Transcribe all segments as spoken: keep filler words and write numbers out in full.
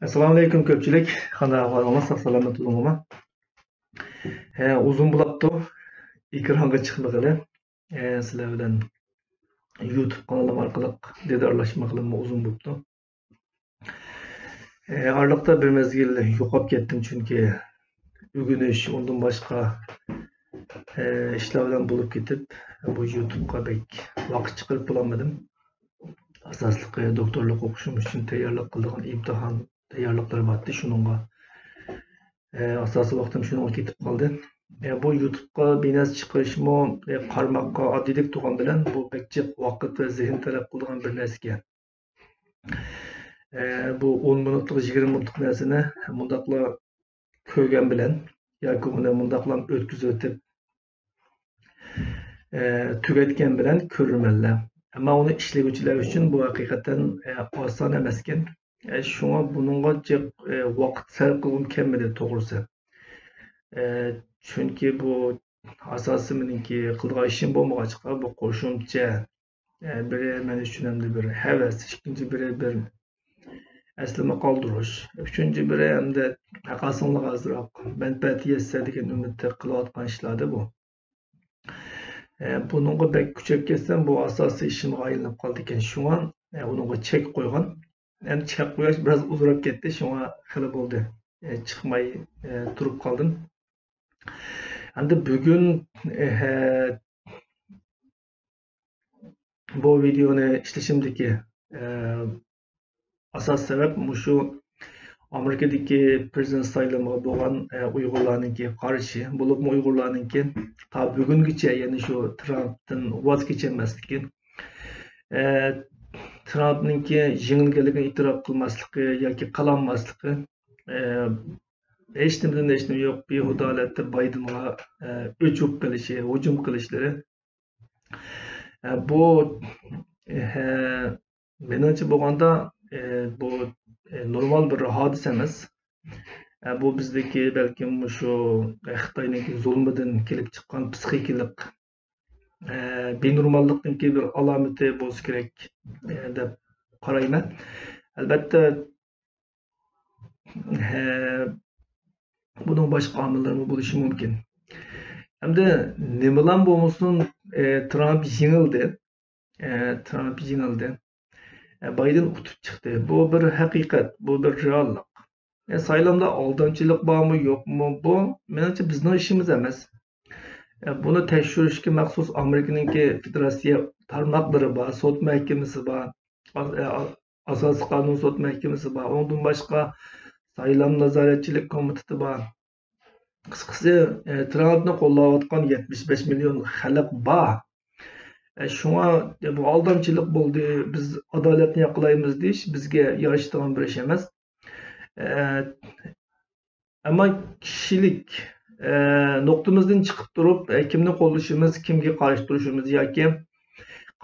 ئەسسالامۇئەلەيكۇم كۆپچىلىك. قانداق ئەھۋالىڭلار؟ ساق سالامەت بولۇڭلارمۇ؟ ھە، ئۇزۇن بولاپتۇ ئېكرانغا چىقمىغىلى. ھە، سىلەر بىلەن يۇتۇب قانىلىم ئارقىلىق دىدارلاشمىغىلىمۇ ئۇزۇن بوپتۇ. ھە، ئارىلىقتا بىر مەزگىل يوقاپ كەتتىم، چۈنكى ئۆگىنىش، ئۇندىن باشقا، ھە، ئىشلار بىلەن بولۇپ كېتىپ، بۇ يۇتۇبقا بەك ۋاقىت چىقىرىپ بولالمىدىم. ئاساسلىقى دوكتورلۇق ئوقۇشۇم ئۈچۈن تەييارلىق قىلىدىغان ئىمتىھان تەييارلىقلىرى بارتتى، شۇنىڭغا، ئە، ئاساسىي ۋاقتىم شۇنىڭغا كېتىپ قالدى. ئە، بۇ يۇتۇبقا بىر نەرسە چىقىرىشمۇ، ئە، قارىماققا ئاددىيدەك تۇرغان بىلەن بۇ بەك جىق ۋاقىت ۋە زېھىن تەلەپ قىلىدىغان بىر نەرسىكەن. ئە، بۇ ئون مىنۇتلۇق، يىگىرمە مىنۇتلۇق نەرسىنى مۇنداقلا كۆرگەن بىلەن ياكى ئۇنى مۇنداقلا ئۆتكۈزۈۋېتىپ، ئە، تۈگەتكەن بىلەن كۆرۈرمەنلەر. ئەمما ئۇنى ئىشلىگۈچىلەر ئۈچۈن بۇ ھەقىقەتەن، ئە، ئاسان ئەمەسكەن. ئە، شۇڭا بۇنىڭغا جىق، ئە، ۋاقىت سەرپ قىلغۇم كەلمىدى توغرىسى. ئە، چۈنكى بۇ ئاساسىي مېنىڭكى قىلىدىغان ئىشىم بولمىغاچقا، بۇ قوشۇمچە، ئە، بىرى مەن ئۈچۈن ئەمدى بىر ھەۋەس، ئىككىنچى بىرى بىر ئەسلىمە قالدۇرۇش، ئۈچىنچى بىرى ئەمدى ھەققاسىڭلىق ئازراق مەنپەئەت يەتسە دېگەن ئۈمىدتە قىلىۋاتقان ئىشلاردى بۇ. ئە، بۇنىڭغا بەك كۈچەپ كەتسەم، بۇ ئاساسىي ئىشىمغا ئايلىنىپ قالىدىكەن. شۇڭا، ئە، ئۇنىڭغا چەك قويغان. ئەمدى چەك قويۇش بىراز ئۇزىراپ كەتتى، شۇڭا خېلى بولدى، ئە، چىقماي، ئە، تۇرۇپ قالدىم. ئەمدى بۈگۈن، ئە، بۇ ۋىدېئونى ئىشلىشىمدىكى، ئە، ئاساسىي سەۋەب مۇشۇ ئامېرىكىدىكى پىرېزىدېنت سايلىمىغا بولغان، ئە، ئۇيغۇرلارنىڭكى قارىشى، بولۇپمۇ ئۇيغۇرلارنىڭكى تا بۈگۈنگىچە، يەنى شۇ ترامپتىن ۋاز كېچەلمەسلىكى، ئە، ترامپنىڭكى يېڭىلگەنلىكىنى ئېتىراپ قىلماسلىقى ياكى قىلالماسلىقى، ئە، ھېچنېمىدىن ھېچنېمە يوق، بىھۇدە ھالەتتە بايدېنغا، ئە، ئۆچ بولۇپ قېلىشى، ھۇجۇم قىلىشلىرى، ئە، بۇ، ئە، مېنىڭچە بولغاندا، ئە، بۇ، ئە، نورمال بىر ھادىسە ئەمەس. ئە، بۇ بىزدىكى بەلكىم مۇشۇ، ئە، خىتاينىڭكى زۇلمىدىن كېلىپ چىققان پسىخىكىلىق، ئە، بىنورماللىقنىڭكى بىر ئالامىتى بولسا كېرەك، ئە، دەپ قارايمەن. ئەلۋەتتە، ھە، بۇنىڭ باشقا ئامىللىرىمۇ بولۇشى مۇمكىن. ئەمدى نېمىلام بولمىسۇن، ئە، ترامپ يېڭىلدى. ئە، ترامپ يېڭىلدى. ئە، بايدېن ئۇتۇپ چىقتى. بۇ بىر ھەقىقەت، بۇ بىر رېئاللىق. ئە، سايلامدا ئالدامچىلىق بارمۇ، يوقمۇ، بۇ، مېنىڭچە، بىزنىڭ ئىشىمىز ئەمەس. ئە، بۇنى تەكشۈرۈشكە مەخسۇس ئامېرىكىنىڭكى فېدېراتسىيە تارماقلىرى بار، سوت مەھكىمىسى بار، ئا-، ئە، ئاساسىي قانۇن سوت مەھكىمىسى بار. ئۇنىڭدىن باشقا سايلام نازارەتچىلىك كومىتېتى بار. قىسقىسى، ئە، ترامپنى قوللاۋاتقان يەتمىش بەش مىليون خەلق بار. ئە، شۇڭا، ئە، بۇ ئالدامچىلىق بولدى، بىز ئادالەتنى ياقلايمىز دېيىش بىزگە يارىشىدىغان بىر ئىش ئەمەس. ئە، ئەمما كىشىلىك، ئە، نۇقتىمىزدىن چىقىپ تۇرۇپ، ئە، كىمنى قوللىشىمىز، كىمگە قارشى تۇرۇشىمىز ياكى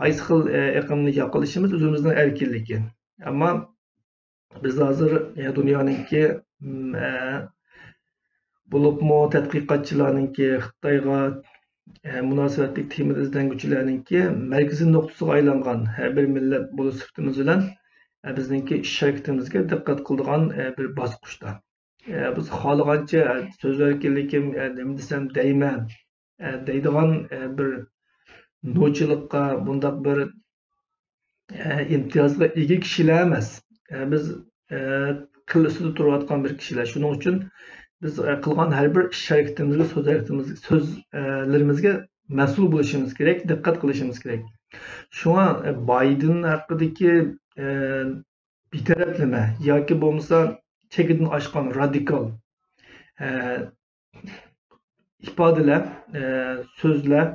قايسى خىل، ئە، ئېقىمنى ياقلىشىمىز ئۆزىمىزنىڭ ئەركىنلىكى. ئەمما بىز ھازىر، ئە، دۇنيانىڭكى، م، ئە، بولۇپمۇ تەتقىقاتچىلارنىڭكى، خىتايغا، ئە، مۇناسىۋەتلىك تېمىدا ئىزدەنگۈچىلەرنىڭكى مەركىزىي نۇقتىسىغا ئايلانغان ھەر بىر مىللەت بولۇش سۈپىتىمىز بىلەن، ئە، بىزنىڭكى ئىش ھەرىكىتىمىزگە دىققەت قىلىدىغان، ئە، بىر باسقۇچتا. ئە، بىز خالىغانچە، ئە، سۆز ئەركىنلىكىم، ئە، نېمە دېسەم دەيمەن، ئە، دەيدىغان، ئە، بىر نوچىلىققا، بۇنداق بىر، ئە، ئىمتىيازغا ئىگە كىشىلەر ئەمەس. ئە، بىز، ئە، قىل ئۈستىدە تۇرۇۋاتقان بىر كىشىلەر. شۇنىڭ ئۈچۈن بىز، ئە، قىلغان ھەر بىر ئىش ھەرىكىتىمىزگە، سۆز ھەرىكىتىمىز، سۆزلىرىمىزگە مەسئۇل بولۇشىمىز كېرەك، دىققەت قىلىشىمىز كېرەك. شۇڭا، ئە، بايدېن ھەققىدىكى، ئە، بىتەرەپلىمە ياكى بولمىسا چېكىدىن ئاشقان رادىكال، ئە، ئىپادىلەر، ئە، سۆزلەر،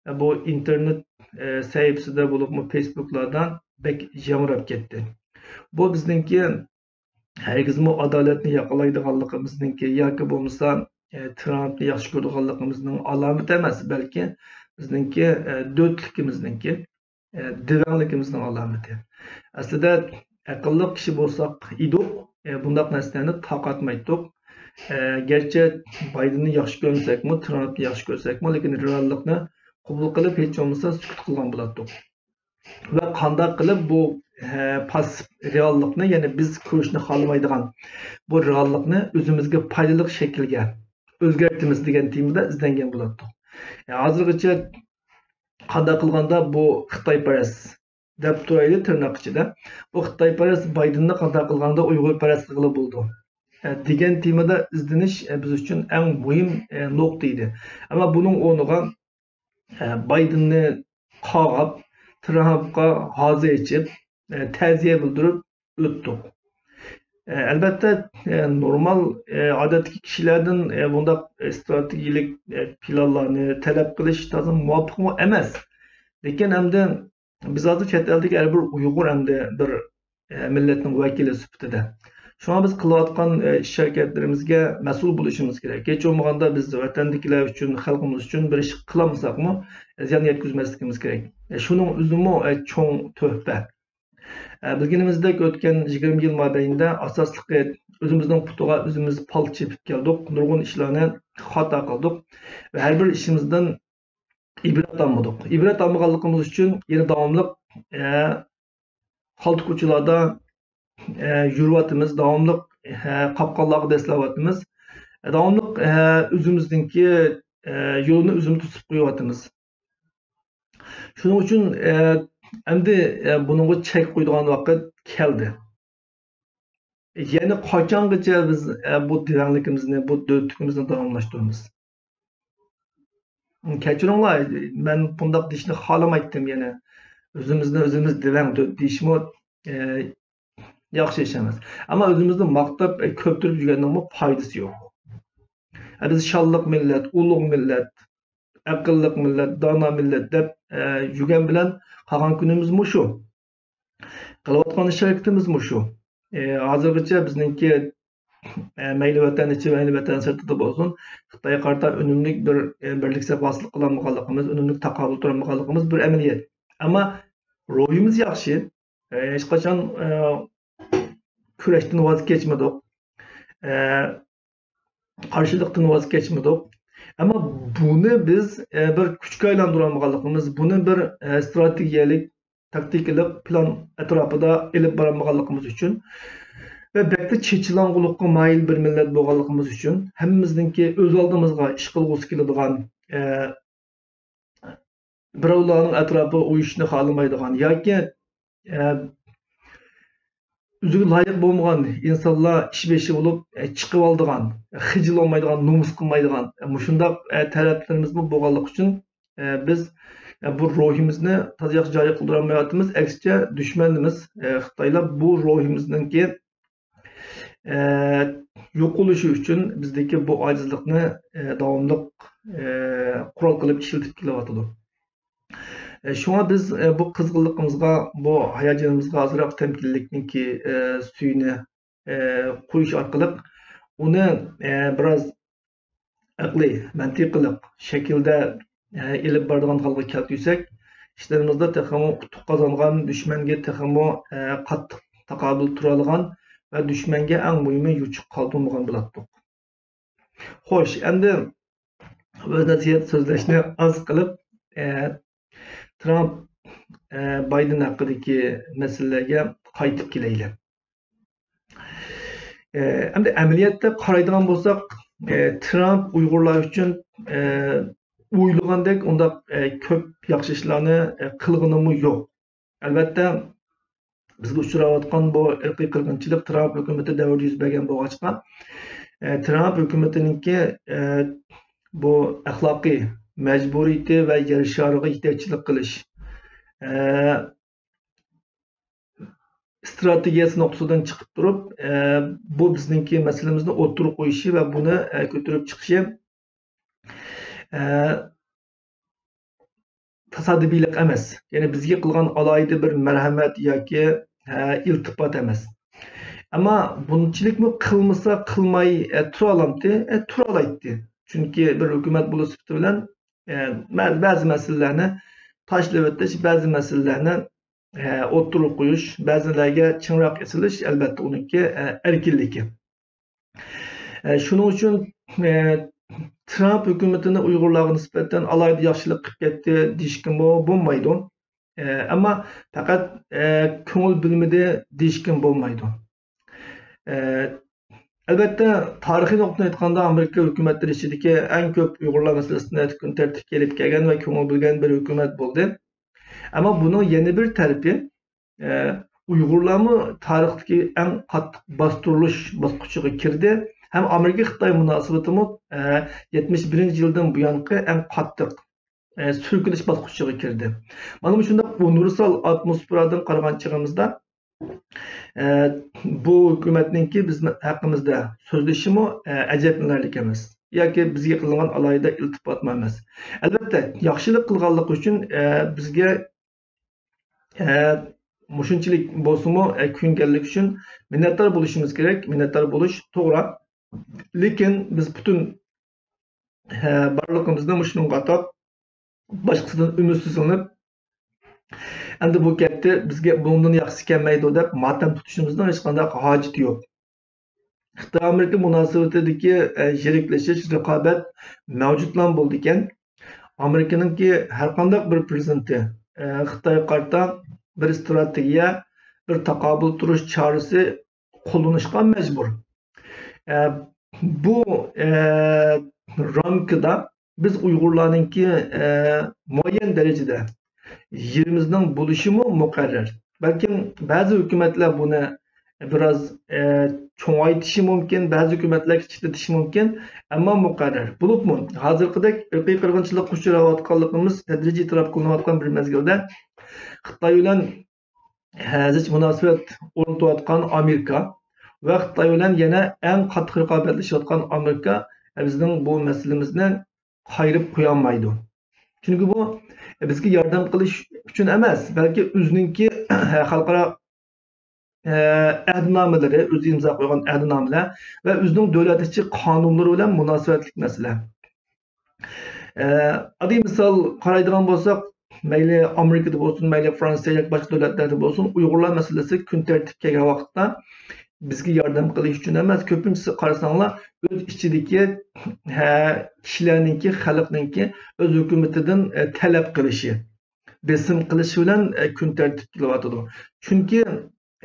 ئە، بۇ ئىنتېرنېت، ئە، سەھىپىسىدە بولۇپمۇ فېيسبۇكلاردا بەك ياڭراپ كەتتى. بۇ بىزنىڭكى ھەرگىزمۇ ئادالەتنى ياقلايدىغانلىقىمىزنىڭكى ياكى بولمىسا، ئە، ترامپنى ياخشى كۆرىدىغانلىقىمىزنىڭ ئالامىتى ئەمەس، بەلكى بىزنىڭكى، ئە، دۆتلۈكىمىزنىڭكى، ئە، دېۋەڭلىكىمىزنىڭ ئالامىتى. ئەسلىدە ئەقىللىق كىشى بولساق ئىدۇق، ئە، بۇنداق نەرسىلەرنى تارقاتمايتتۇق. ئە، گەرچە بايدېننى ياخشى كۆرمىسەكمۇ، ترامپنى ياخشى كۆرسەكمۇ، لېكىن رېئاللىقنى قوبۇل قىلىپ، ھېچ بولمىسا سۈكۈت قىلغان بولاتتۇق. ۋە قانداق قىلىپ بۇ، ئە، پاسسىپ رېئاللىقنى، يەنى بىز كۆرۈشنى خالىمايدىغان بۇ رېئاللىقنى ئۆزىمىزگە پايدىلىق شەكىلگە ئۆزگەرتىمىز دېگەن تېمىدا ئىزدەنگەن بولاتتۇق. ئە، ھازىرغىچە قانداق قىلغاندا بۇ خىتايپەرەس دەپ تۇرايلى تىرناق ئىچىدە، بۇ خىتايپەرەس بايدېننى قانداق قىلغاندا ئۇيغۇرپەرەس قىلغىلى بولىدۇ، ئە، دېگەن تېمىدا ئىزدىنىش، ئە، بىز ئۈچۈن ئەڭ مۇھىم، ئە، نۇقتا ئىدى. ئەمما بۇنىڭ ئورنىغا، ئە، بايدېننى قاغاپ، ترامپقا ھازا ئېچىپ، ئە، تەزىيە بىلدۈرۈپ ئۆتتۇق. ئە، ئەلۋەتتە، ئە، نورمال، ئە، ئادەتتىكى كىشىلەردىن، ئە، بۇنداق، ئە، ئىستراتېگىيەلىك، ئە، پىلانلارنى تەلەپ قىلىش تازا مۇۋاپىقمۇ ئەمەس. لېكىن ئەمدى بىز ھازىر چەت ئەلدىكى ھەر بىر ئۇيغۇر ئەمدى بىر، ئە، مىللەتنىڭ ۋەكىلى سۈپىتىدە. شۇڭا بىز قىلىۋاتقان، ئە، ئىش-ھەرىكەتلىرىمىزگە مەسئۇل بولۇشىمىز كېرەك. ھېچ بولمىغاندا بىز ۋەتەندىكىلەر ئۈچۈن، خەلقىمىز ئۈچۈن بىر ئىش قىلالمىساقمۇ، ئە، زىيان يەتكۈزمەسلىكىمىز كېرەك. ئە، شۇنىڭ ئۆزىمۇ، ئە، چوڭ تۆھپە. ئە، بىلگىنىمىزدەك، ئۆتكەن يىگىرمە يىل مابەينىدە ئاساسلىقى ئۆزىمىزنىڭ پۇتىغا ئۆزىمىز پالتا چېپىپ كەلدۇق، نۇرغۇن ئىشلارنى خاتا قىلدۇق ۋە ھەر بىر ئىشىمىزدىن ئىبرەت ئالمىدۇق. ئىبرەت ئالمىغانلىقىمىز ئۈچۈن يەنە داۋاملىق، ئە، خالتا كوچىلاردا، ئە، يۈرۈۋاتىمىز، داۋاملىق، ئە، قاپقانلارغا دەسسەۋاتىمىز. داۋاملىق، ئە، ئۆزىمىزنىڭكى، ئە، يولىنى ئۆزىمىز توسۇپ قويۇۋاتىمىز. شۇنىڭ ئۈچۈن، ئە، ئەمدى، ئە، بۇنىڭغا چەك قويىدىغان ۋاقىت كەلدى. يەنە قاچانغىچە بىز، ئە، بۇ دېۋەڭلىكىمىزنى، بۇ دۆتلۈكىمىزنى داۋاملاشتۇرىمىز؟ كەچۈرۈڭلار، مەن بۇنداق دېيىشنى خالىمايتتىم يەنە. ئۆزىمىزنى ئۆزىمىز دېۋەڭ دۆت دېيىشمۇ، ئە، ياخشى ئىش ئەمەس. ئەمما ئۆزىمىزنى ماختاپ، ئە، كۆپتۈرۈپ يۈرگەننىڭمۇ پايدىسى يوق. ئە، بىز شانلىق مىللەت، ئۇلۇغ مىللەت، ئەقىللىق مىللەت، دانا مىللەت دەپ، ئە، يۈرگەن بىلەن قالغان كۈنىمىز مۇشۇ. قىلىۋاتقان ئىش ھەرىكىتىمىز مۇشۇ. ئە، ھازىرغىچە بىزنىڭكى، ئە، مەيلى ۋەتەن ئىچى، مەيلى ۋەتەن سىرتىدا بولسۇن، خىتايغا قارىتا ئۈنۈملۈك بىر، ئە، بىرلىك سەپ ھاسىل قىلالمىغانلىقىمىز، ئۈنۈملۈك تاقابىل تۇرالمىغانلىقىمىز بىر ئەمەلىيەت. ئەمما روھىمىز ياخشى. ئە، ھېچقاچان، ئە، كۈرەشتىن ۋاز كەچمىدۇق. ئە، قارشىلىقتىن ۋاز كەچمىدۇق. ئەمما بۇنى بىز، ئە، بىر كۈچكە ئايلاندۇرالمىغانلىقىمىز، بۇنى بىر، ئە، ئىستراتېگىيەلىك، تاكتىكىلىق پىلان ئەتراپىدا ئېلىپ بارالمىغانلىقىمىز ئۈچۈن ۋە بەكلا چېچىلاڭغۇلۇققا مايىل بىر مىللەت بولغانلىقىمىز ئۈچۈن ھەممىمىزنىڭكى ئۆز ئالدىمىزغا ئىش قىلغۇسى كېلىدىغان، ئە، بىراۋلارنىڭ ئەتراپىغا ئۇيۇشۇشنى خالىمايدىغان ياكى، ئە، ئۆزىگە لايىق بولمىغان ئىنسانلار ئىش بېشى بولۇپ، ئە، چىقىۋالىدىغان، خىجىل بولمايدىغان، نومۇس قىلمايدىغان، ئە، مۇشۇنداق، ئە، تەرەپلىرىمىزمۇ بولغانلىقى ئۈچۈن، ئە، بىز، ئە، بۇ روھىمىزنى تازا ياخشى جارى قىلدۇرالمايۋاتىمىز. ئەكسىچە، دۈشمەنلىرىمىز، ئە، خىتايلار بۇ روھىمىزنىڭكى ئە، يوقىلىشى ئۈچۈن بىزدىكى بۇ ئاجىزلىقنى، ئە، داۋاملىق، ئە، قورال قىلىپ ئىشلىتىپ كېلىۋاتىدۇ. ئە، شۇڭا بىز، ئە، بۇ قىزغىنلىقىمىزغا، بۇ ھاياجىنىمىزغا ئازراق تەمكىنلىكنىڭكى، ئە، سۈيىنى، ئە، قۇيۇش ئارقىلىق ئۇنى، ئە، بىراز ئەقلىي، مەنتىقىلىق شەكىلدە، ئە، ئېلىپ بارىدىغان ھالغا كەلتۈرسەك، ئىشلىرىمىزدا تېخىمۇ ئۇتۇق قازانغان، دۈشمەنگە تېخىمۇ، ئە، قاتتىق تاقابىل تۇرالىغان ۋە دۈشمەنگە ئەڭ مۇھىمى يوچۇق قالدۇرمىغان بولاتتۇق. خوش، ئەمدى ئۆز نەسىھەت سۆزلەشنى ئاز قىلىپ، ئە، ترامپ، ئە، بايدېن ھەققىدىكى مەسىلىلەرگە قايتىپ كېلەيلى. ئە، ئەمدى ئەمەلىيەتتە قارايدىغان بولساق، ئە، ترامپ ئۇيغۇرلار ئۈچۈن، ئە، ئويلىغاندەك ئۇنداق، ئە، كۆپ ياخشى ئىشلارنى، ئە، قىلغىنىمۇ يوق. ئەلۋەتتە، بىزگە ئۇچراۋاتقان بۇ ئىرقىي قىرغىنچىلىق ترامپ ھۆكۈمىتى دەۋرىدە يۈز بەرگەن بولغاچقا، ئە، ترامپ ھۆكۈمىتىنىڭكى، ئە، بۇ ئەخلاقىي مەجبۇرىيىتى ۋە يەر شارىغا يېتەكچىلىك قىلىش، ئە، ئىستراتېگىيەسى نۇقتىسىدىن چىقىپ تۇرۇپ، ئە، بۇ بىزنىڭكى مەسىلىمىزنى ئوتتۇرىغا قويۇشى ۋە بۇنى، ئە، كۆتۈرۈپ چىقىشى، ئە، تاسادىپىيلىق ئەمەس. يەنى بىزگە قىلغان ئالاھىدە بىر مەرھەمەت ياكى، ئە، ئىلتىپات ئەمەس. ئەمما بۇنچىلىكمۇ قىلمىسا قىلماي، ئە، تۇرالامتى؟ ئە، تۇرالايتتى. چۈنكى بىر ھۆكۈمەت بولۇش سۈپىتى بىلەن، ئە، بە-، بەزى مەسىلىلەرنى تاشلىۋېتىش، بەزى مەسىلىلەرنى ئوتتۇرىغا قويۇش، بەزىلەرگە چىڭراق ئېسىلىش، ئەلۋەتتە، ئۇنىڭكى، ئە، ئەركىنلىكى. ئە، شۇنىڭ ئۈچۈن، ئە، ترامپ ھۆكۈمىتىنى ئۇيغۇرلارغا نىسبەتەن ئالاھىدە ياخشىلىق قىلىپ كەتتى دېيىشكىمۇ بولمايدۇ. ئەمما پەقەت كۆڭۈل بۆلمىدى دېيىشكىمۇ بولمايدۇ. ئەلبەتتە، تارىخىي نۇقتىدىن ئېيتقاندا، ئامېرىكا ھۆكۈمەتلىرى ئىچىدىكى ئەڭ كۆپ ئۇيغۇرلار مەسىلىسىنى كۈن تەرتىپكە ئېلىپ كەلگەن ۋە كۆڭۈل بۆلگەن بىر ھۆكۈمەت بولدى. ئەمما بۇنىڭ يەنە بىر تەرىپى، ئە، ئۇيغۇرلارمۇ تارىختىكى ئەڭ قاتتىق باستۇرۇلۇش باسقۇچىغا كىردى ھەم ئامېرىكا-خىتاي مۇناسىۋىتىمۇ، ئە، يەتمىش بىرىنچى يىلدىن بۇيانقى ئەڭ قاتتىق، ئە، سۈركىلىش باسقۇچىغا كىردى. مانا مۇشۇنداق ئۇنىۋېرسال ئاتموسفېرادىن قارىغان چېغىمىزدا، ئە، بۇ ھۆكۈمەتنىڭكى بىز ھەققىمىزدە سۆزلىشىمۇ، ئە، ئەجەبلىنەرلىك ئەمەس ياكى بىزگە قىلىنغان ئالاھىدە ئىلتىپاتمۇ ئەمەس. ئەلۋەتتە، ياخشىلىق قىلغانلىقى ئۈچۈن، ئە، بىزگە، ئە، مۇشۇنچىلىك بولسىمۇ، ئە، كۆيۈنگەنلىكى ئۈچۈن مىننەتدار بولۇشىمىز كېرەك. مىننەتدار بولۇش توغرا. لېكىن بىز پۈتۈن، ئە، بارلىقىمىزنى مۇشۇنىڭغا ئاتاپ، باشقىسىدىن ئۈمىدسىزلىنىپ، ئەمدى بۇ كەتتى، بىزگە بۇنىڭدىن ياخشىسى كەلمەيدۇ دەپ ماتەم تۇتۇشىمىزنىڭ ھېچقانداق ھاجىتى يوق. خىتاي-ئامېرىكا مۇناسىۋىتىدىكى، ئە، يىرىكلىشىش، رىقابەت مەۋجۇتلا بولىدىكەن. ئامېرىكىنىڭكى ھەرقانداق بىر پىرېزىدېنتى، ئە، خىتايغا قارىتا بىر ئىستراتېگىيە، بىر تاقابىل تۇرۇش چارىسى قوللىنىشقا مەجبۇر. ئە، بۇ، ئە، رامكىدا بىز ئۇيغۇرلارنىڭكى، ئە، مۇئەييەن دەرىجىدە يېرىمىزنىڭ بولۇشىمۇ مۇقەررەر. بەلكىم بەزى ھۆكۈمەتلەر بۇنى بىراز، ئە، چوڭايتىشى مۇمكىن، بەزى ھۆكۈمەتلەر كىچىكلىتىشى مۇمكىن، ئەمما مۇقەررەر. بولۇپمۇ ھازىرقىدەك ئىرقىي قىرغىنچىلىققا ئۇچراۋاتقانلىقىمىز تەدرىجىي ئېتىراپ قىلىنىۋاتقان بىر مەزگىلدە، خىتاي بىلەن ھە، زىچ مۇناسىۋەت ئورنىتىۋاتقان ئامېرىكا ۋە خىتاي بىلەن يەنە ئەڭ قاتتىق رىقابەتلىشىۋاتقان ئامېرىكا بىزنىڭ بۇ مەسىلىمىزنى قايرىپ قويالمايدۇ. چۈنكى بۇ بىزگە ياردەم قىلىش ئۈچۈن ئەمەس، بەلكى ئۆزىنىڭكى خەلقئارا، ئە، ئەھدىنامىلىرى، ئۆزى ئىمزا قويغان ئەھدىنامىلەر ۋە ئۆزىنىڭ دۆلەت ئىچى قانۇنلىرى بىلەن مۇناسىۋەتلىك مەسىلە. ئە، ئاددىي مىسال قارايدىغان بولساق، مەيلى ئامېرىكىدا بولسۇن، مەيلى فرانسىيە ياكى باشقا دۆلەتلەردە بولسۇن، ئۇيغۇرلار مەسىلىسى كۈن تەرتىپكە كەلگەن ۋاقىتتا بىزگە ياردەم قىلىش ئۈچۈن ئەمەس، كۆپىنچىسى قارىساڭلار ئۆز ئىچىدىكى، ھە، كىشىلەرنىڭكى، خەلقنىڭكى ئۆز ھۆكۈمىتىدىن، ئە، تەلەپ قىلىشى، بېسىم قىلىشى بىلەن، ئە، كۈن تەرتىپكە كېلىۋاتىدۇ. چۈنكى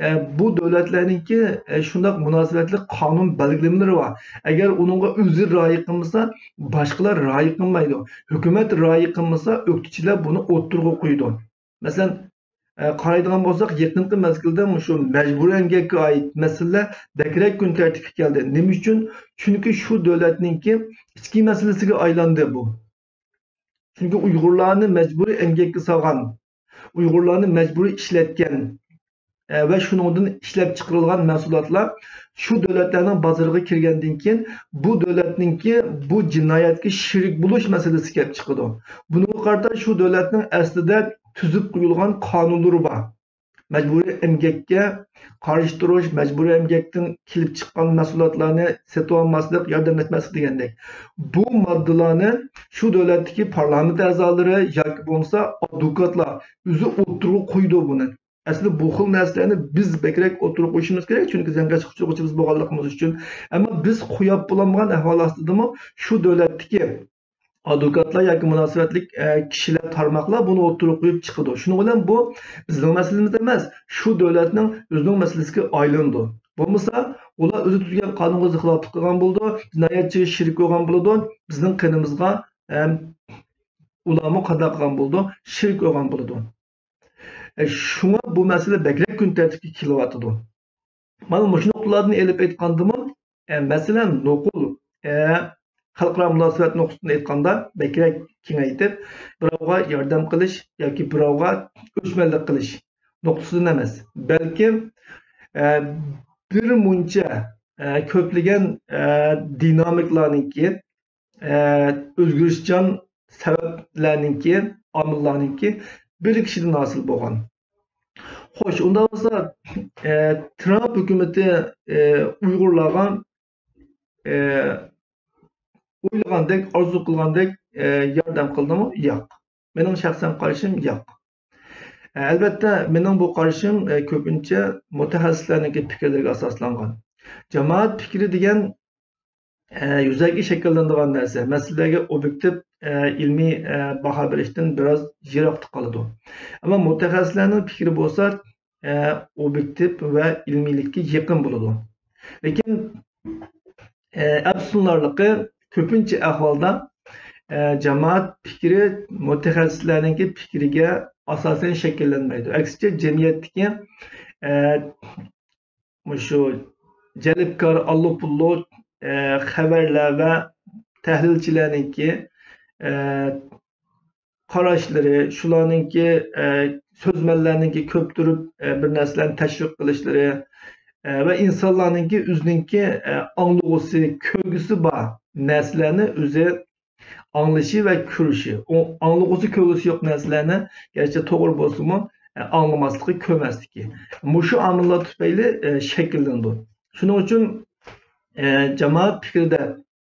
ئە، بۇ دۆلەتلەرنىڭكى، ئە، شۇنداق مۇناسىۋەتلىك قانۇن بەلگىلىمىلىرى بار. ئەگەر ئۇنىڭغا ئۆزى رىئايە قىلمىسا، باشقىلار رىئايە قىلمايدۇ. ھۆكۈمەت رىئايە قىلمىسا، ئۆكتىچىلەر بۇنى ئوتتۇرىغا قويىدۇ. مەسىلەن، ئە، قارايدىغان بولساق، يېقىنقى مەزگىلدە مۇشۇ مەجبۇرىي ئەمگەككە ئائىت مەسىلىلەر بەكرەك كۈن تەرتىپكە كەلدى. نېمە ئۈچۈن؟ چۈنكى شۇ دۆلەتنىڭكى ئىچكى مەسىلىسىگە ئايلاندى بۇ. چۈنكى ئۇيغۇرلارنى مەجبۇرىي ئەمگەككە سالغان، ئۇيغۇرلارنى مەجبۇرىي ئىشلەتكەن، ئە، ۋە شۇنىڭدىن ئىشلەپچىقىرىلغان مەھسۇلاتلار شۇ دۆلەتلەرنىڭ بازىرىغا كىرگەندىن كېيىن، بۇ دۆلەتنىڭكى بۇ جىنايەتكە شېرىك بولۇش مەسىلىسى كېلىپ چىقىدۇ. بۇنىڭغا قارىتا شۇ دۆلەتنىڭ ئەسلىدە تۈزۈپ قويۇلغان قانۇنلىرى بار. مەجبۇرىي ئەمگەككە قارشى تۇرۇش، مەجبۇرىي ئەمگەكتىن كېلىپ چىققان مەھسۇلاتلارنى سېتىۋالماسلىق، ياردەملەشمەسلىك دېگەندەك. بۇ ماددىلارنى شۇ دۆلەتتىكى پارلامېنت ئەزالىرى ياكى بولمىسا ئادۋوكاتلار ئۆزى ئوتتۇرىغا قويىدۇ بۇنى. ئەسلى بۇ خىل نەرسىلەرنى بىز بەكرەك ئوتتۇرىغا قويۇشىمىز كېرەك، چۈنكى زەڭگەش ئۇچرىغۇچى بىز بولغانلىقىمىز ئۈچۈن. ئەمما بىز قويۇپ بولالمىغان ئەھۋال ئاستىدىمۇ شۇ دۆلەتتىكى ئادۋوكاتلار ياكى مۇناسىۋەتلىك، ئە، كىشىلەر، تارماقلار بۇنى ئوتتۇرىغا قويۇپ چىقىدۇ. شۇنىڭ بىلەن بۇ بىزنىڭ مەسىلىمىز ئەمەس، شۇ دۆلەتنىڭ ئۆزىنىڭ مەسىلىسىگە ئايلىنىدۇ. بولمىسا، ئۇلار ئۆزى تۈزگەن قانۇنغا خىلاپلىق قىلغان بولىدۇ، جىنايەتچىگە شېرىك بولغان بولىدۇ، بىزنىڭ قېنىمىزغا، ئەم، ئۇلارمۇ قانداق قىلغان بولىدۇ؟ شېرىك بولغان بولىدۇ. ئە، شۇڭا بۇ مەسىلە بەكرەك كۈن تەرتىپكە كېلىۋاتىدۇ. مانا مۇشۇ نۇقتىلاردىن ئېلىپ ئېيتقاندىمۇ، ئە، مەسىلەن، نوقۇل، ئە، خەلقئارا مۇناسىۋەت نۇقتىسىدىن ئېيتقاندا، بەكرەك كېڭەيتىپ، بىراۋغا ياردەم قىلىش ياكى بىراۋغا ئۆچمەنلىك قىلىش نۇقتىسىدىن ئەمەس، بەلكىم، ئە، بىر مۇنچە، ئە، كۆپلىگەن، ئە، دىنامىكلارنىڭكى، ئە، ئۆزگىرىشچان سەۋەبلەرنىڭكى، ئامىللارنىڭكى بىر كىشىدىن ھاسىل بولغان. خوش، ئۇنداق بولسا، ئە، ترامپ ھۆكۈمىتى، ئە، ئۇيغۇرلارغا، ئە، ئويلىغاندەك، ئارزۇ قىلغاندەك، ئە، ياردەم قىلدىمۇ؟ ياق. مېنىڭ شەخسەن قارىشىم ياق. ئە، ئەلۋەتتە، مېنىڭ بۇ قارىشىم، ئە، كۆپىنچە مۇتەخەسسىسلەرنىڭكى پىكىرلىرىگە ئاساسلانغان. جامائەت پىكرى دېگەن، ئە، يۈزەكى شەكىللىنىدىغان نەرسە، مەسىلىلەرگە ئوبيېكتىپ، ئە، ئىلمىي، ئە، باھا بېرىشتىن بىراز يىراقتا قالىدۇ. ئەمما مۇتەخەسسىسلەرنىڭ پىكرى بولسا، ئە، ئوبيېكتىپ ۋە ئىلمىيلىككە يېقىن بولىدۇ. لېكىن، ئە، ئەپسۇسلىنارلىقى، كۆپىنچە ئەھۋالدا، ئە، جامائەت پىكرى مۇتەخەسسىسلەرنىڭكى پىكرىگە ئاساسەن شەكىللەنمەيدۇ. ئەكسىچە، جەمئىيەتتىكى، ئە، مۇشۇ جەلپكار، ئاللىپۇللۇق، ئە، خەۋەرلەر ۋە تەھلىلچىلەرنىڭكى، ئە، قاراشلىرى، شۇلارنىڭكى، ئە، سۆزمەنلەرنىڭكى كۆپتۈرۈپ، ئە، بىر نەرسىلەرنى تەشۋىق قىلىشلىرى، ئە، ۋە ئىنسانلارنىڭكى ئۆزىنىڭكى، ئە، ئاڭلىغۇسى، كۆرگۈسى بار نەرسىلەرنى ئۆزى ئاڭلىشى ۋە كۆرۈشى، ئۇ ئاڭلىغۇسى، كۆرگۈسى يوق نەرسىلەرنى گەرچە توغرا بولسىمۇ، ئاڭلىماسلىقى، كۆرمەسلىكى. مۇشۇ ئامىللار تۈپەيلى، ئە، شەكىللىنىدۇ. شۇنىڭ ئۈچۈن، ئە، جامائەت پىكرىدە،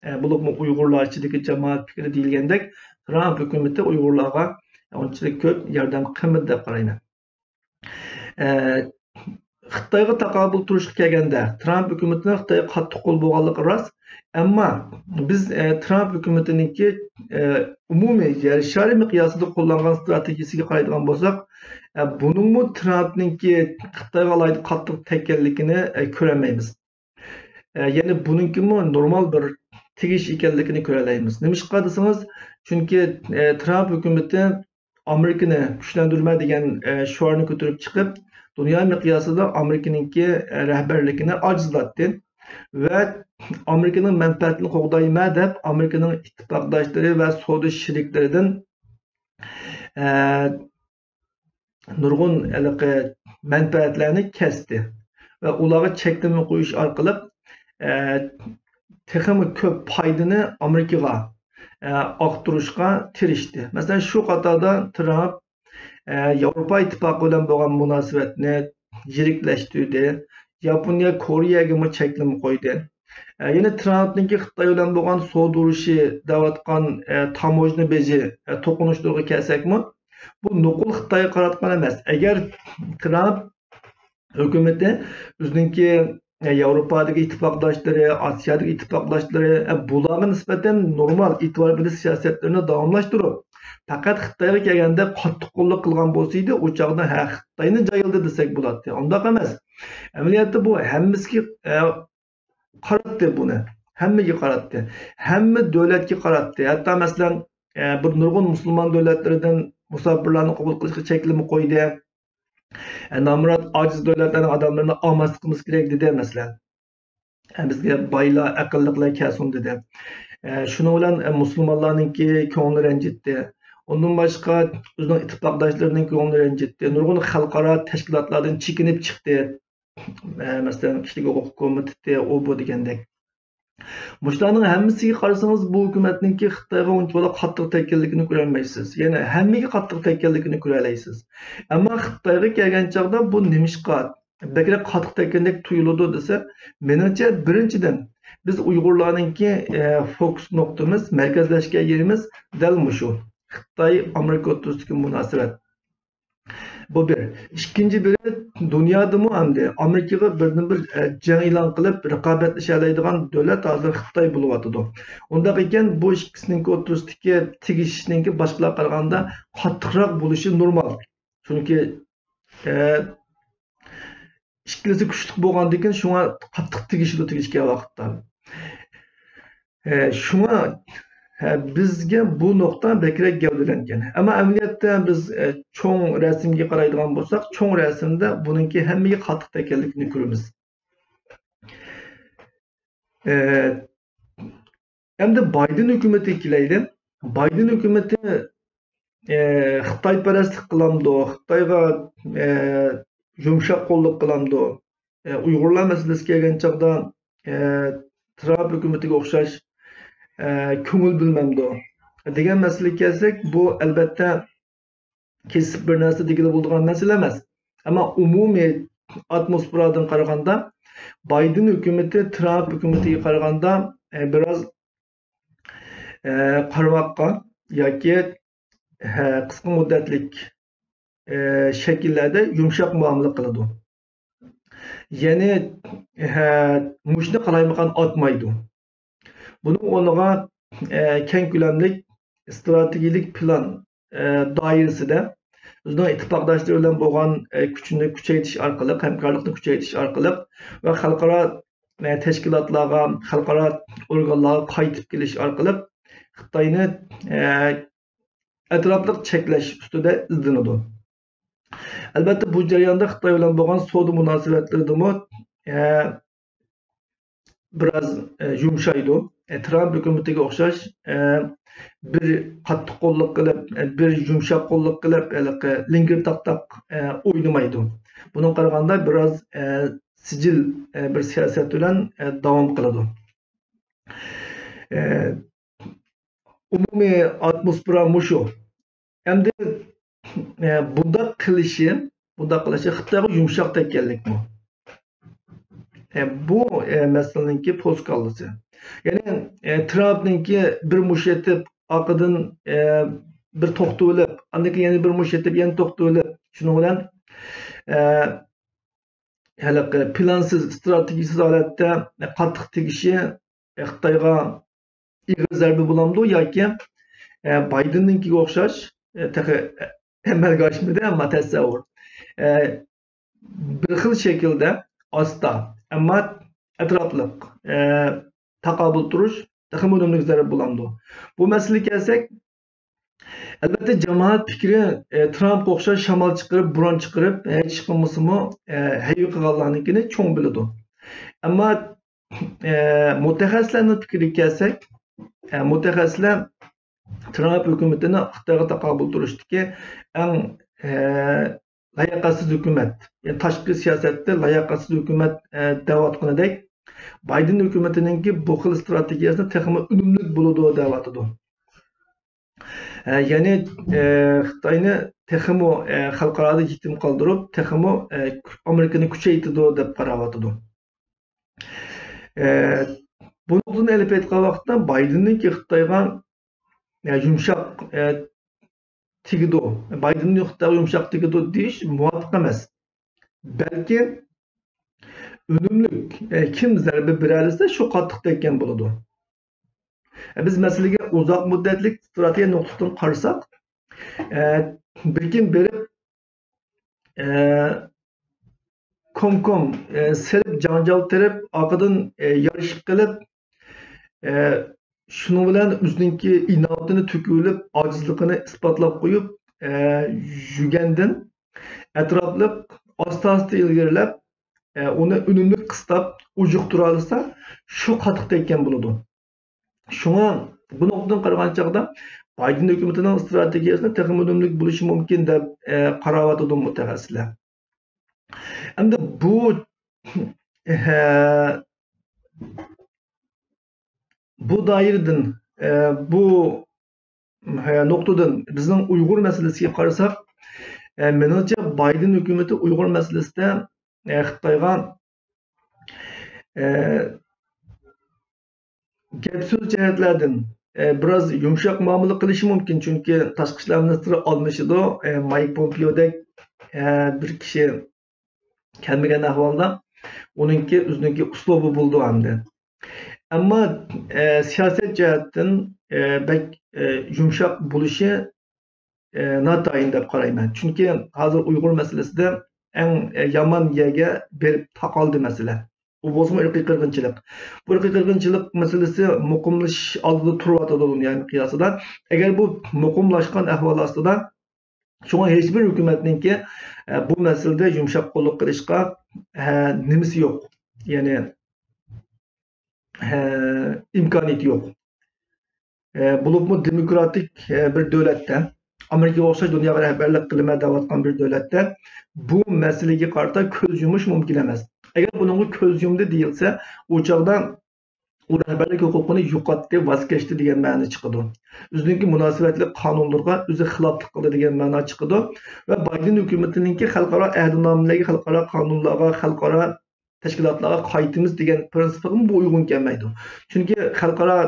ئە، بولۇپمۇ ئۇيغۇرلار ئىچىدىكى جامائەت پىكرى دېيىلگەندەك، ترامپ ھۆكۈمىتى ئۇيغۇرلارغا ئۇنچىلىك كۆپ ياردەم قىلمىدى دەپ قارايمەن. ئە، خىتايغا تاقابىل تۇرۇشقا كەلگەندە، ترامپ ھۆكۈمىتىنىڭ خىتايغا قاتتىق قول بولغانلىقى راست. ئەمما بىز، ئە، ترامپ ھۆكۈمىتىنىڭكى، ئە، ئومۇمىي يەر شارى مىقياسىدا قوللانغان ئىستراتېگىيىسىگە قارايدىغان بولساق، ئە، بۇنىڭمۇ ترامپنىڭكى خىتايغا ئالاھىدە قاتتىق تەگكەنلىكىنى، ئە، كۆرەلمەيمىز. ئە، يەنى بۇنىڭكىمۇ نورمال بىر تېگىش ئىكەنلىكىنى كۆرەلەيمىز. نېمىشقا دېسىڭىز، چۈنكى، ئە، ترامپ ھۆكۈمىتى ئامېرىكىنى كۈچلەندۈرمە دېگەن، ئە، شوئارنى كۆتۈرۈپ چىقىپ، دۇنيا مىقياسىدا ئامېرىكىنىڭكى، ئە، رەھبەرلىكىنى ئاجىزلاتتى ۋە ئامېرىكىنىڭ مەنپەئەتىنى قوغدايمەن دەپ، ئامېرىكىنىڭ ئىتتىپاقداشلىرى ۋە سودا شېرىكلىرىدىن، ئە، نۇرغۇن ھېلىقى مەنپەئەتلەرنى كەستى ۋە ئۇلارغا چەكلىمە قويۇش ئارقىلىق، ئە، تېخىمۇ كۆپ پايدىنى ئامېرىكىغا، ئە، ئاقتۇرۇشقا تىرىشتى. مەسىلەن، شۇ قاتاردا ترامپ، ئە، ياۋروپا ئىتتىپاقى بىلەن بولغان مۇناسىۋەتنى يىرىكلەشتۈردى. ياپونىيە، كورېيەگىمۇ چەكلىمە قويدى. ئە، يەنە ترامپنىڭكى خىتاي بىلەن بولغان سودا ئۇرۇشى دەۋاتقان، ئە، تاموژنا بېجى، ئە، توقۇنۇشلىرىغا كەلسەكمۇ، بۇ نوقۇل خىتايغا قاراتقان ئەمەس. ئەگەر ترامپ ھۆكۈمىتى ئۆزىنىڭكى، ئە، ياۋروپادىكى ئىتتىپاقداشلىرى، ئاسىيادىكى ئىتتىپاقداشلىرى، ئە، بۇلارغا نىسبەتەن نورمال ئېتىبار بېرىش سىياسەتلىرىنى داۋاملاشتۇرۇپ، پەقەت خىتايغا كەلگەندە قاتتىق قوللۇق قىلغان بولسا ئىدى، ئۇ چاغدا، ھە، خىتاينى جايلىدى دېسەك بولاتتى. ئۇنداق ئەمەس. ئەمەلىيەتتە بۇ ھەممىسىگە، ئە، قاراتتى بۇنى. ھەممىگە قاراتتى. ھەممە دۆلەتكە قاراتتى. ھەتتا مەسىلەن، ئە، بىر نۇرغۇن مۇسۇلمان دۆلەتلىرىدىن مۇساپىرلارنى قوبۇل قىلىشقا چەكلىمە قويدى. ئە، نامرات، ئاجىز دۆلەتلەرنىڭ ئادەملىرىنى ئالماسلىقىمىز كېرەك دېدى، مەسىلەن. ئە، بىزگە بايلار، ئەقىللىقلار كەلسۇن دېدى. ئە، شۇنىڭ بىلەن، ئە، مۇسۇلمانلارنىڭكى كۆڭلى رەنجىتتى. ئۇندىن باشقا ئۆزىنىڭ ئىتتىپاقداشلىرىنىڭ كۆڭلى رەنجىتتى. نۇرغۇن خەلقئارا تەشكىلاتلاردىن چېكىنىپ چىقتى. ئە، مەسىلەن، كىشىلىك ھوقۇق كومىتېتى، ئۇ بۇ دېگەندەك. مۇشۇلارنىڭ ھەممىسىگە قارىسىڭىز، بۇ ھۆكۈمەتنىڭكى خىتايغا ئۇنچىۋالا قاتتىق تەگكەنلىكىنى كۆرەلمەيسىز. يەنى ھەممىگە قاتتىق تەگكەنلىكىنى كۆرەلەيسىز. ئەمما خىتايغا كەلگەن چاغدا بۇ نېمىشقا بەكرەك قاتتىق تەگكەندەك تۇيۇلىدۇ دېسە، مېنىڭچە، بىرىنچىدىن، بىز ئۇيغۇرلارنىڭكى، ئە، فوكۇس نۇقتىمىز، مەركەزلەشكەن يېرىمىز دەل مۇشۇ. خىتاي ئامېرىكا ئوتتۇرىسىدىكى مۇناسىۋەت. بۇ بىر. ئىككىنچى بىرى، دۇنيادىمۇ ئەمدى ئامېرىكىغا بىردىنبىر، ئە، جەڭ ئېلان قىلىپ رىقابەتلىشەلەيدىغان دۆلەت ھازىر خىتاي بولۇۋاتىدۇ. ئۇنداق ئىكەن، بۇ ئىككىسىنىڭكى ئوتتۇرىسىدىكى تېگىشىشنىڭكى باشقىلارغا قارىغاندا قاتتىقراق بولۇشى نورمال. چۈنكى، ئە، ئىككىلىسى كۈچلۈك بولغاندىكىن، شۇڭا قاتتىق تېگىشىدۇ تېگىشكەن ۋاقىتتا. ئە، شۇڭا، ئە، بىزگە بۇ نۇقتا بەكرەك گەۋدىلەنگەن. ئەمما ئەمەلىيەتتە بىز، ئە، چوڭ رەسىمگە قارايدىغان بولساق، چوڭ رەسىمدە بۇنىڭكى ھەممىگە قاتتىق تەگكەنلىكىنى كۆرىمىز. ئە، ئەمدى بايدېن ھۆكۈمىتىگە كېلەيلى. بايدېن ھۆكۈمىتى، ئە، خىتايپەرەسلىك قىلامدۇ، خىتايغا، ئە، يۇمشاق قوللۇق قىلامدۇ، ئە، ئۇيغۇرلار مەسىلىسىگە كەلگەن چاغدا، ئە، ترامپ ھۆكۈمىتىگە ئوخشاش، ئە، كۆڭۈل بۆلمەمدۇ دېگەن مەسىلىگە كەلسەك، بۇ ئەلۋەتتە كېسىپ بىر نەرسە دېگىلى بولىدىغان مەسىلە ئەمەس. ئەمما ئومۇمىي ئاتموسفېرادىن قارىغاندا، بايدېن ھۆكۈمىتى ترامپ ھۆكۈمىتىگە قارىغاندا، ئە، بىراز، ئە، قارىماققا ياكى، ھە، قىسقا مۇددەتلىك، ئە، شەكىللەردە يۇمشاق مۇئامىلە قىلىدۇ. يەنى، ھە، مۇشتنى قالايمىقان ئاتمايدۇ. بۇنىڭ ئورنىغا، ئە، كەڭ كۆلەملىك ئىستراتېگىيەلىك پىلان، ئە، دائىرىسىدە ئۆزىنىڭ ئىتتىپاقداشلىرى بىلەن بولغان، ئە، كۈچىنى كۈچەيتىش ئارقىلىق، ھەمكارلىقنى كۈچەيتىش ئارقىلىق ۋە خەلقئارا، ئە، تەشكىلاتلارغا، خەلقئارا ئورگانلارغا قايتىپ كېلىش ئارقىلىق خىتاينى، ئە، ئەتراپلىق چەكلەش ئۈستىدە ئىزدىنىدۇ. ئەلۋەتتە، بۇ جەرياندا خىتاي بىلەن بولغان سودا مۇناسىۋەتلىرىدىمۇ، ئە، بىراز، ئە، يۇمشايدۇ. ئە، ترامپ ھۆكۈمىتىگە ئوخشاش، ئە، بىر قاتتىق قوللۇق قىلىپ، ئە، بىر يۇمشاق قوللۇق قىلىپ، ھېلىقى لىڭگىر تاق تاق، ئە، ئوينىمايدۇ. بۇنىڭغا قارىغاندا بىراز، ئە، سىجىل، ئە، بىر سىياسەت بىلەن، ئە، داۋام قىلىدۇ. ئە، ئومۇمىي ئاتموسفېرا مۇشۇ. ئەمدى، ئە، بۇنداق قىلىشى، بۇنداق قىلىشى خىتايغا يۇمشاق تەگكەنلىكمۇ؟ ئە، بۇ، ئە، مەسىلىنىڭكى پوست كاللىسى. يەنى، ئە، ترامپنىڭكى بىر مۇش ئېتىپ، ئارقىدىن، ئە، بىر توختىۋېلىپ، ئاندىن كېيىن يەنە بىر مۇش ئېتىپ، يەنە توختىۋېلىپ، شۇنىڭ بىلەن، ئە، ھېلىقى پىلانسىز، ئىستراتېگىيىسىز ھالەتتە قاتتىق تېگىشى خىتايغا ئېغىر زەربە بولامدۇ ياكى، ئە، بايدېننىڭكىگە ئوخشاش، ئە، تېخى ئەمەلگە ئاشمىدى، ئەمما تەسەۋۋۇر. ئە، بىر خىل شەكىلدە ئاستا، ئەمما ئەتراپلىق، ئە، تاقابىل تۇرۇش تېخىمۇ ئۈنۈملۈك زەربە بولامدۇ؟ بۇ مەسىلىگە كەلسەك، ئەلۋەتتە، جامائەت پىكرى، ئە، ترامپقا ئوخشاش شامال چىقىرىپ، بوران چىقىرىپ، ھېچ قىلمىسىمۇ، ئە، ھەيۋە قىلغانلارنىڭكىنى چوڭ بىلىدۇ. ئەمما، ئە، مۇتەخەسسىسلەرنىڭ پىكرىگە كەلسەك، ئە، مۇتەخەسسىسلەر ترامپ ھۆكۈمىتىنى خىتايغا تاقابىل تۇرۇشتىكى ئەڭ، ئە، لاياقەتسىز ھۆكۈمەت، يەنى تاشقى سىياسەتتە لاياقەتسىز ھۆكۈمەت، ئە، دەۋاتقىنىدەك، بايدېن ھۆكۈمىتىنىڭكى بۇ خىل ئىستراتېگىيەسى تېخىمۇ ئۈنۈملۈك بولىدۇ دەۋاتىدۇ. ئە، يەنى، ئە، خىتاينى تېخىمۇ، ئە، خەلقئارادا يېتىم قالدۇرۇپ، تېخىمۇ، ئە، ئامېرىكىنى كۈچەيتىدۇ دەپ قاراۋاتىدۇ. ئە، بۇ نۇقتىدىن ئېلىپ ئېيتقان ۋاقىتتا بايدېننىڭكى خىتايغا، ئە، يۇمشاق، ئە، تېگىدۇ، بايدېننىڭ خىتايغا يۇمشاق تېگىدۇ دېيىش مۇۋاپىق ئەمەس. بەلكى ئۈنۈملۈك، ئە، كىم زەربە بېرەلىسە، شۇ قاتتىق تەگكەن بولىدۇ. ئە، بىز مەسىلىگە ئۇزاق مۇددەتلىك ئىستراتېگىيە نۇقتىسىدىن قارىساق، ئە، بىر كۈن بېرىپ، ئە، كوم-كوم، ئە، سېلىپ جاڭجال تېرىپ، ئارقىدىن، ئە، يارىشىپ قېلىپ، ئە، شۇنىڭ بىلەن ئۆزىنىڭكى ئىناۋىتىنى تۆكۈۋېلىپ، ئاجىزلىقىنى ئىسپاتلاپ قويۇپ، ئە، يۈرگەندىن ئەتراپلىق ئاستا-ئاستا ئىلگىرىلەپ، ئە، ئۇنى ئۈنۈملۈك قىستاپ ئۇجۇقتۇرالىسا، شۇ قاتتىق تەگكەن بولىدۇ. شۇڭا بۇ نۇقتىدىن قارىغان چاغدا بايدېن ھۆكۈمىتىنىڭ ئىستراتېگىيەسىنىڭ تېخىمۇ ئۈنۈملۈك بولۇشى مۇمكىن دەپ، ئە، قاراۋاتىدۇ مۇتەخەسسىسلەر. ئەمدى بۇ، ئە، بۇ دائىرىدىن، ئە، بۇ، ئە، نۇقتىدىن بىزنىڭ ئۇيغۇر مەسىلىسىگە قارىساق، ئە، مېنىڭچە بايدېن ھۆكۈمىتى ئۇيغۇر مەسىلىسىدە، ئە، خىتايغا، ئە، گەپ سۆز جەھەتلەردىن، ئە، بىراز يۇمشاق مۇئامىلە قىلىشى مۇمكىن، چۈنكى تاشقى ئىشلار مىنىستىرى ئالمىشىدۇ، ئە، مايك پومپېئودەك، ئە، بىر كىشى كەلمىگەن ئەھۋالدا ئۇنىڭكى ئۆزىنىڭكى ئۇسلۇبى بولىدۇ ئەمدى. ئەمما، ئە، سىياسەت جەھەتتىن، ئە، بەك، ئە، يۇمشاق بولۇشى، ئە، ناتايىن دەپ قارايمەن. چۈنكى ھازىر ئۇيغۇر مەسىلىسىدە ئەڭ، ئە، يامان يەرگە بېرىپ تاقالدى مەسىلە. ئۇ بولسىمۇ ئىرقىي قىرغىنچىلىق. بۇ ئىرقىي قىرغىنچىلىق مەسىلىسى مۇقىملىشىش ئالدىدا تۇرۇۋاتىدۇ دۇنيا مىقياسىدا. ئەگەر بۇ مۇقىملاشقان ئەھۋال ئاستىدا، شۇڭا ھېچبىر ھۆكۈمەتنىڭكى، ئە، بۇ مەسىلىدە يۇمشاق قوللۇق قىلىشقا، ئە، نېمىسى يوق. يەنى، ئە، ئىمكانىيىتى يوق. ئە، بولۇپمۇ دېموكراتىك، ئە، بىر دۆلەتتە، ئامېرىكىغا ئوخشاش دۇنياغا رەھبەرلىك قىلىمەن دەۋاتقان بىر دۆلەتتە بۇ مەسىلىگە قارىتا كۆز يۇمۇش مۇمكىن ئەمەس. ئەگەر بۇنىڭغا كۆز يۇمدى دېيىلسە، ئۇ چاغدا ئۇ رەھبەرلىك ھوقۇقىنى يوقاتتى، ۋاز كەچتى دېگەن مەنە چىقىدۇ. ئۆزىنىڭكى مۇناسىۋەتلىك قانۇنلىرىغا ئۆزى خىلاپلىق قىلدى دېگەن مەنا چىقىدۇ. ۋە بايدېن ھۆكۈمىتىنىڭكى خەلقئارا ئەھدىنامىلەرگە، خەلقئارا قانۇنلارغا، خەلقئارا تەشكىلاتلارغا قايتىمىز دېگەن پىرىنسىپىغىمۇ بۇ ئۇيغۇن كەلمەيدۇ. چۈنكى خەلقئارا،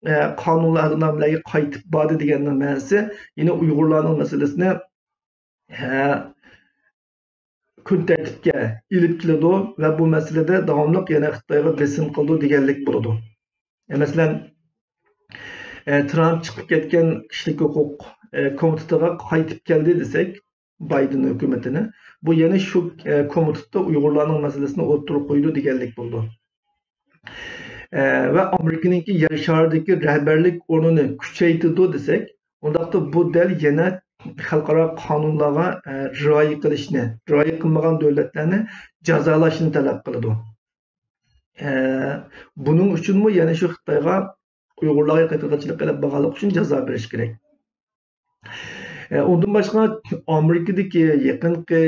ئە، قانۇنلار، ئەھدىنامىلەرگە قايتىپ باردى دېگەننىڭ مەنىسى يەنە ئۇيغۇرلارنىڭ مەسىلىسىنى، ھە، كۈن تەرتىپكە ئېلىپ كېلىدۇ ۋە بۇ مەسىلىدە داۋاملىق يەنە خىتايغا بېسىم قىلىدۇ دېگەنلىك بولىدۇ. ئە، مەسىلەن، ئە، ترامپ چىقىپ كەتكەن كىشىلىك ھوقۇق، ئە، كومىتېتىغا قايتىپ كەلدى دېسەك، بايدېن ھۆكۈمىتىنى، بۇ يەنە شۇ، ئە، كومىتېتتا ئۇيغۇرلارنىڭ مەسىلىسىنى ئوتتۇرىغا قويىدۇ دېگەنلىك بولىدۇ. ئە، ۋە ئامېرىكىنىڭكى يەر شارىدىكى رەھبەرلىك ئورنىنى كۈچەيتىدۇ دېسەك، ئۇنداقتا بۇ دەل يەنە خەلقئارا قانۇنلارغا، ئە، رىئايە قىلىشنى، رىئايە قىلمىغان دۆلەتلەرنى جازالاشنى تەلەپ قىلىدۇ. ئە، بۇنىڭ ئۈچۈنمۇ يەنە شۇ خىتايغا ئۇيغۇرلارغا قېتىرقانچىلىق قىلىپ بارغانلىقى ئۈچۈن جازا بېرىش كېرەك. ئە، ئۇندىن باشقا، ئامېرىكىدىكى يېقىنقى،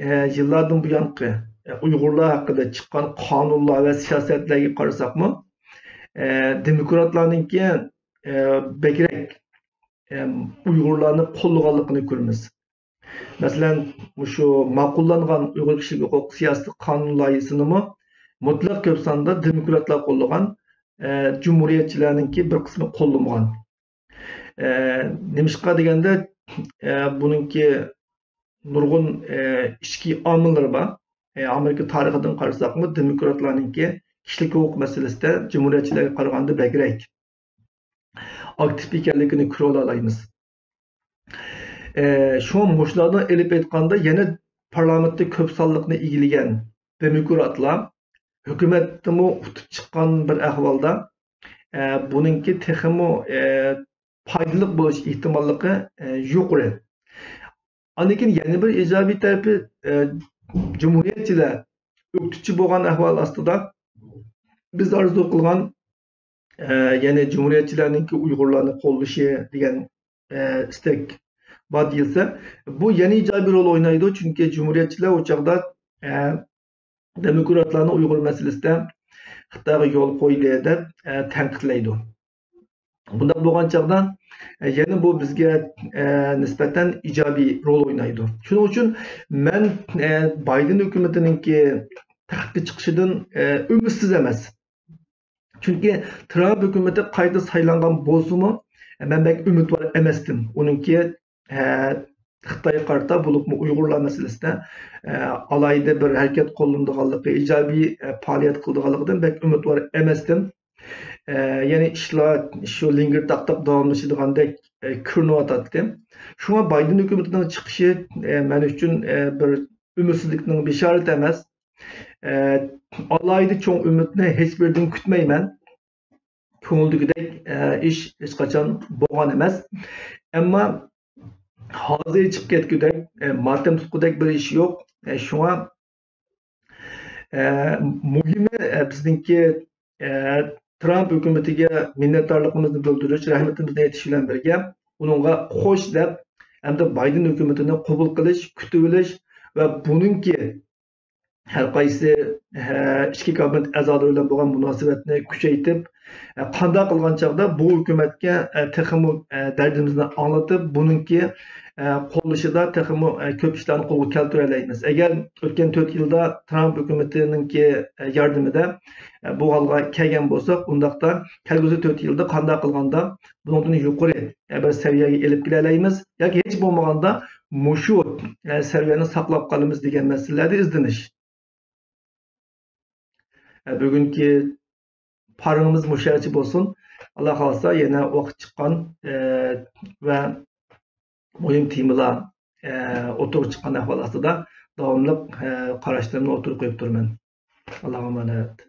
ئە، يىللاردىن بۇيانقى، ئە، ئۇيغۇرلار ھەققىدە چىققان قانۇنلار ۋە سىياسەتلەرگە قارىساقمۇ، ئە، دېموكراتلارنىڭكى، ئە، بەكرەك، ئە، ئۇيغۇرلارنى قوللىغانلىقىنى كۆرىمىز. مەسىلەن، مۇشۇ ماقۇللانغان ئۇيغۇر كىشىلىك ھوقۇق سىياسىتى قانۇن لايىھىسىنىمۇ مۇتلەق كۆپ ساندا دېموكراتلار قوللىغان، ئە، جۇمھۇرىيەتچىلەرنىڭكى بىر قىسمى قوللىمىغان. ئە، نېمىشقا دېگەندە، ئە، بۇنىڭكى نۇرغۇن، ئە، ئىچكى ئامىللىرى بار. ئە، ئامېرىكا تارىخىدىن قارىساقمۇ، دېموكراتلارنىڭكى كىشىلىك ھوقۇق مەسىلىسىدە جۇمھۇرىيەتچىلەرگە قارىغاندا بەكرەك ئاكتىپ ئىكەنلىكىنى كۆرۈۋالالايمىز. ئە، شۇڭا مۇشۇلاردىن ئېلىپ ئېيتقاندا، يەنە پارلامېنتتا كۆپ سانلىقنى ئىگىلىگەن دېموكراتلار ھۆكۈمەتتىمۇ ئۇتۇپ چىققان بىر ئەھۋالدا، ئە، بۇنىڭكى تېخىمۇ، ئە، پايدىلىق بولۇش ئېھتىماللىقى، ئە، يۇقىرى. ئاندىن كېيىن يەنە بىر ئىجابىي تەرىپى، ئە، جۇمھۇرىيەتچىلەر ئۆكتىچى بولغان ئەھۋال ئاستىدا، بىز ئارزۇ قىلغان، ئە، يەنى جۇمھۇرىيەتچىلەرنىڭكى ئۇيغۇرلارنى قوللىشى دېگەن، ئە، ئىستەك بار دېيىلسە، بۇ يەنە ئىجابىي رول ئوينايدۇ، چۈنكى جۇمھۇرىيەتچىلەر ئۇ چاغدا، ئە، دېموكراتلارنى ئۇيغۇر مەسىلىسىدە خىتايغا يول قويدى دەپ، ئە، تەنقىدلەيدۇ. بۇنداق بولغان چاغدا، ئە، يەنە بۇ بىزگە، ئە، نىسبەتەن ئىجابىي رول ئوينايدۇ. شۇنىڭ ئۈچۈن مەن، ئە، بايدېن ھۆكۈمىتىنىڭكى تەختكە چىقىشىدىن، ئە، ئۈمىدسىز ئەمەس. چۈنكى ترامپ ھۆكۈمىتى قايتا سايلانغان بولسىمۇ، مەن بەك ئۈمىدۋار ئەمەستىم. ئۇنىڭكى، ئە، خىتايغا قارىتا، بولۇپمۇ ئۇيغۇرلار مەسىلىسىدە، ئە، ئالاھىدە بىر ھەرىكەت قوللىنىدىغانلىقى، ئىجابىي، ئە، پائالىيەت قىلىدىغانلىقىدىن بەك ئۈمىدۋار ئەمەستىم. ئە، يەنى ئىشلار شۇ لىڭگىرتاقتاق داۋاملىشىدىغاندەك، ئە، كۆرۈنۈۋاتاتتى. شۇڭا بايدېن ھۆكۈمىتىنىڭ چىقىشى، ئە، مەن ئۈچۈن، ئە، بىر ئۈمىدسىزلىكنىڭ بېشارىتى ئەمەس. ئە، ئالاھىدە چوڭ ئۈمىدنى ھېچ بىرىدىن كۈتمەيمەن. كۆڭۈلدىكىدەك، ئە، ئىش ھېچقاچان بولغان ئەمەس. ئەمما ھازا ئېچىپ كەتكۈدەك، ئە، ماتەم تۇتقۇدەك بىر ئىش يوق. ئە، شۇڭا، ئە، مۇھىمى، ئە، بىزنىڭكى، ئە، ترامپ ھۆكۈمىتىگە مىننەتدارلىقىمىزنى بىلدۈرۈش، رەھمىتىمىزنى ئېيتىش بىلەن بىرگە، ئۇنىڭغا خوش دەپ، ھەمدە بايدېن ھۆكۈمىتىنى قوبۇل قىلىش، كۈتۈۋېلىش ۋە بۇنىڭكى ھەر قايسى، ھە، ئىچكى كابىنېت ئەزالىرى بىلەن بولغان مۇناسىۋەتنى كۈچەيتىپ، ھە، قانداق قىلغان چاغدا بۇ ھۆكۈمەتكە، ھە، تېخىمۇ، ھە، دەردىمىزنى ئاڭلىتىپ، بۇنىڭكى، ھە، قوللىشىدا تېخىمۇ، ھە، كۆپ ئىشلارنى قولغا كەلتۈرەلەيمىز. ئەگەر ئۆتكەن تۆت يىلدا ترامپ ھۆكۈمىتىنىڭكى، ھە، ياردىمىدە، ھە، بۇ ھالغا كەلگەن بولساق، ئۇنداقتا كەلگۈسى تۆت يىلدا قانداق قىلغاندا بۇنىڭدىن يۇقىرى، ھە، بىر سەۋىيەگە ئېلىپ كېلەلەيمىز ياكى ھېچ بولمىغاندا مۇشۇ، ھە، سەۋىيەنى ساقلاپ قالىمىز دېگەن مەسىلىلەردە ئىزدىنىش. ئە، بۈگۈنكى پارىڭىمىز مۇشۇ يەرچە بولسۇن. ئاللا خالىسا يەنە ۋاقىت چىققان، ئە، ۋە مۇھىم تېمىلار، ئە، ئوتتۇرىغا چىققان ئەھۋال ئاستىدا داۋاملىق، ئە، قاراشلىرىمنى ئوتتۇرىغا قويۇپ تۇرىمەن. ئاللاغا ئامانەت.